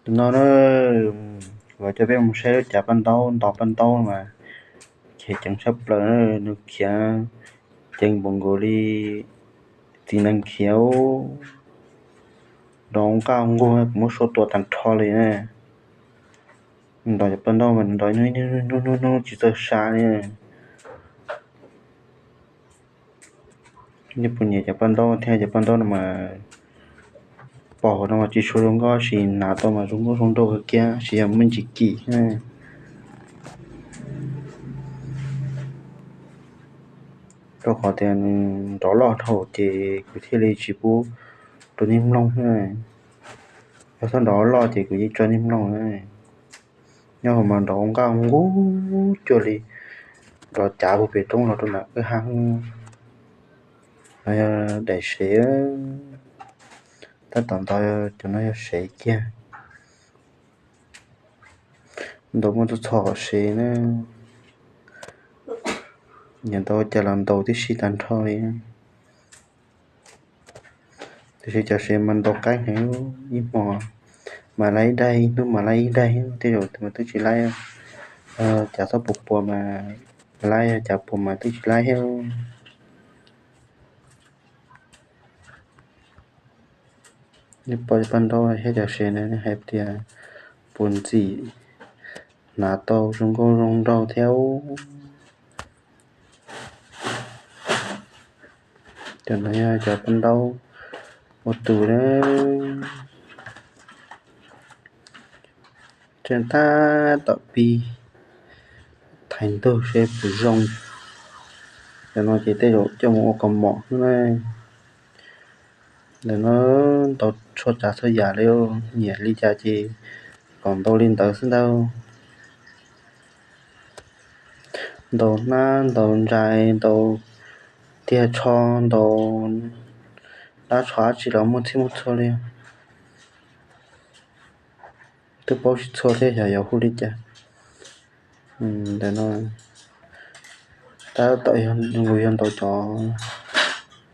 Tus no na, kuv coj peb mus saib lub cav paj ntaub, nto paj ntaub mas khiav ceev tshaj plaws na, nws khiav ceev npaum nkaus li txiv nees khiav, nrov nqaj nquag, kuv muab sua tua tag nrho li na. Nto cov paj ntaub mas nrov hnub hnub tsis txawj sab li. Nej puas nyiam cov paj ntaub thiab? Cov paj ntaub no mas pom hauv no mas tsis tshua zoo nkauj, tab sis hnav tau mas zoo nkauj zoo nraug kawg kiag, tab sis yog muaj ntsis kim. Rau qhov tias nws nrov loj dhau ces kuv thiaj li tsis pub rau nej mloog. Yog txhob nrov loj ces kuv yeej tso nej mloog. Nyob hauv mas nrov nqaj nquag cuag li nrov cav puag pem roob los rau nram kwj ha. No yog daim sev, tab tom nto, cov no yog sev kiag. Ntaus muaj txhua txhua hom sev na, nyiam ntaus cas los ntaus tib si tag nrho li. Tiam sis cov sev mas ntaus qaib heev, ib hmo mas laib ib daim, ib hnub mas laib ib daim, tej zaum mas twb tsis laib. Cav txhob puas puas mas laib, cav puas mas twb tsis laib thiab. Nej pom cov paj ntaub thiab cov sev na, nej hais tias puas ntxim, hnav tau zoo nkauj zoo nraug thiab. Cov no yog cov paj ntaub ua tus na. Tseem tab tom pib thaiv ntug seb puas zoo. Cov no ces tej zaum coj mus ua kaus mom xwb na. Ntawm no ntaus txhua tsav txhua yam li, nyiam li cas ces kom ntaus li ntawd xwb ntag. Ntaus hnab, ntaus ntsais, ntaus tiag tsho, ntaus dab tsho dab tsi los muaj txhij muaj txhua li. Twb paub tsis txhua thiab xyov yuav hu li cas. Ntawm no tab tom yog ntaus cov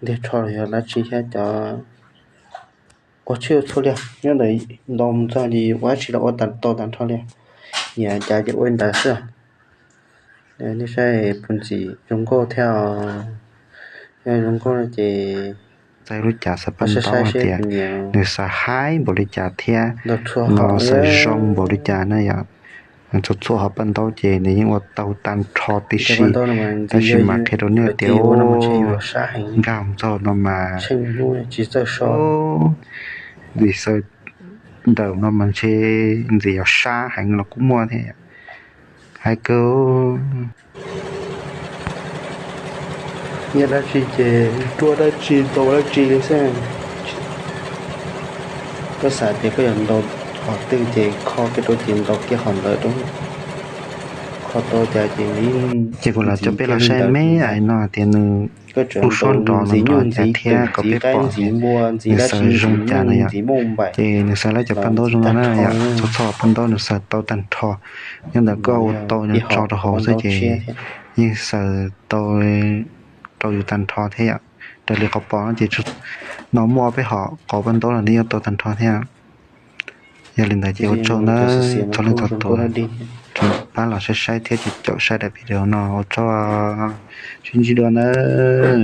tiag tsho los yog dab tsi thiab cov ua txhij ua txhua li. Nyob ntawm ntaus mus txog ces ua dab tsi los ua tau tag nrho li. Nyiam cas ces ua li ntawd xwb. Nej saib puas ntxim zoo nkauj thiab os. Yog zoo nkauj no ces txais lub cav xaws paj ntaub hais tias nws xaws haib npaum li cas thiab no xaws zoo npaum li cas na yom. Txhua txhua hom paj ntaub ces nws yeej ua tau tag nrho tib si, tab sis mas qhia rau nej tias nkag mus txog no mas ntxim xaws ntawm no mas ntshe ntxim yuav sab heev los kuj muaj thiab. Hais kawg, nyiam dab tsi ces rua dab tsi, ntaus dab tsi li xwb. Koj xav tias koj yuav ntaus qhov twg ces kho kiag rau ces ntaus kiag qhov ntawd rau. Kho tau cas ces ces kuv lam coj peb los saib me ais no tias nws lub suab nrov no nrov cas thiab kom peb pom nws xaws zoo cas no yom. Ces nws xaws lawv cov paj ntaub zoo no na yom, txhua txhua paj ntaub nws xaws tau tag nrho. Nyob ntawm koj ua tau nws tso rau hauv xwb ces yeej xaws tau rau yus tag nrho thiab yom. Raws li qhov pom no ces no muaj peb hom qauv paj ntaub los nws yeej tau tag nrho thiab. Yog li ntawd ces ua tsaug ntawd txog leej txog tus pab los saib saib thiab ces caum saib daim video no, ua tsaug, sib ntsib dua ntawd.